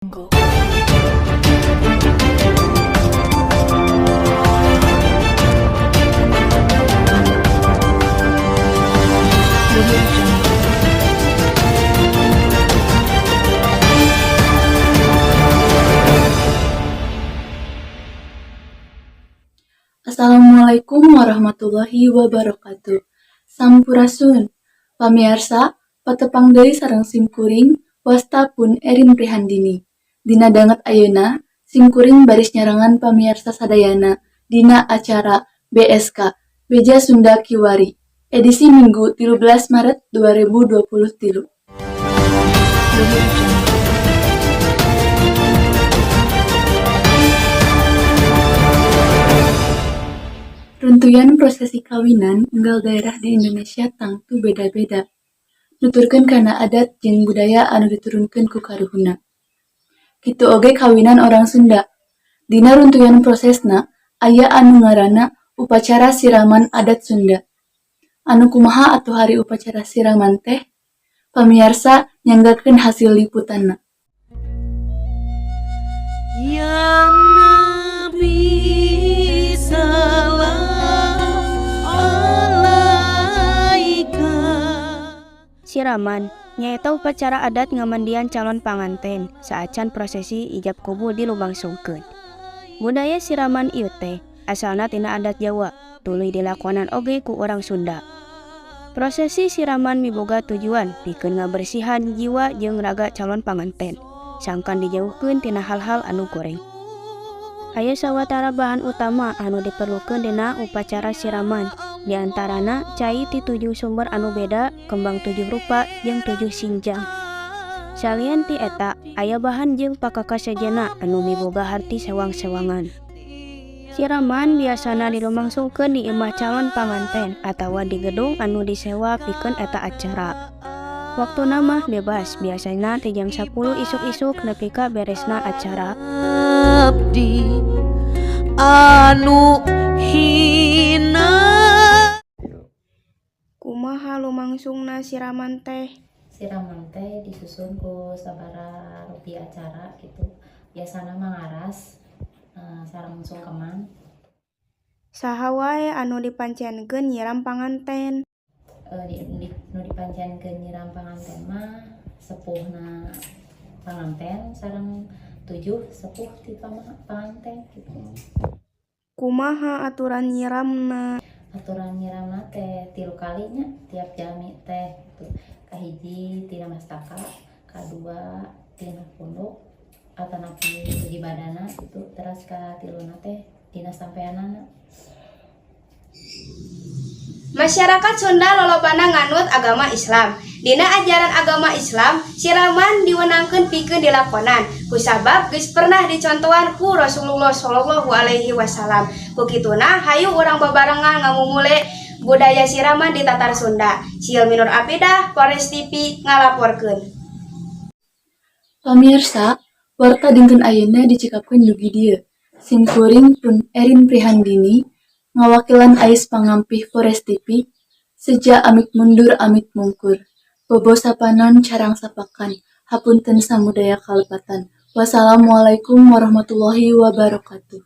Jungle. Audio Jungle. Assalamualaikum warahmatullahi wabarakatuh. Sampurasun. Pamiarsa, patepang deui sareng simkuring, wasta pun Erin Prihandini. Dina danget ayeuna, simkuring baris nyarengan pamiarsa sadayana dina acara BSK, Beja Sunda Kiwari, edisi Minggu 13 Maret 2023. Audio Jungle. Runtuyan prosesi kawinan unggal daerah di Indonesia tangtu beda-beda. Nuturkeun kana adat jeung budaya anu diturunkeun ku karuhunna. Kitu oge kawinan orang Sunda. Dina runtuyan prosesna aya anu ngaranna upacara siraman adat Sunda. Anu kumaha atuh ari upacara siraman teh? Pamiarsa, nyanggakeun hasil liputanna. Ya Nabi, salam alaika. Siraman nyaeta upacara adat ngamandian calon panganten saacan prosesi ijab kabul dilumangsungkeun. Budaya siraman ieu teh asalna tina adat Jawa, tuluy dilakonan oge ku urang Sunda. Prosesi siraman miboga tujuan pikeun ngabersihan jiwa jeung raga calon panganten, sangkan dijauhkeun tina hal-hal anu goreng. Aya sawatara bahan utama anu diperlukeun dina upacara siraman, diantarana cai ti tujuh sumber anu beda, kembang tujuh rupa, jeung tujuh sinjang. Salian ti eta, aya bahan jeung pakakas sejenna anu miboga harti sewang-sewangan. Siraman biasana dilumangsungkeun di imah calon panganten atawa di gedung anu disewa pikeun eta acara. Waktuna mah bebas, biasana ti jam 10 isuk-isuk nepi ka beresna acara. Abdi anu hina. Kumaha lumangsungna siraman teh? Siraman teh disusun ku sabaraha rupi acara gitu, biasana mah ngaras sareng sungkeman. Saha wae anu dipancenkeun nyiram panganten? Di nu dipancenkeun nyiram panganten mah sepuhna panganten sareng tujuh sepuh ti panganten gitu. Kumaha aturan nyiramna? Aturan nyiramna teh tilu kalinya tiap jalmi teh gitu. Kahiji tina mastaka, kadua tina punduk atanapi di badana gitu, terus katiluna teh dina sampeanana. Masyarakat Sunda lolobana nganut agama Islam. Dina ajaran agama Islam, siraman diwenangkeun pikeun dilakonan kusabab geus pernah dicontohan ku Rasulullah Shallallahu Alaihi Wasallam. Ku kituna, hayu urang babarengan ngamumule budaya siraman di Tatar Sunda. Silmi Nur Apidah, Pores TV ngalaporkeun. Pamirsa, warta dinten ayeuna dicekapkeun dugi dieu. Simkuring pun Erin Prihandini ngawakilan ais pangampih Pores TV, seja amit mundur amit mungkur. Bobo sapanon carang sapakan, hapunten samudaya kalepatan. Wassalamualaikum warahmatullahi wabarakatuh.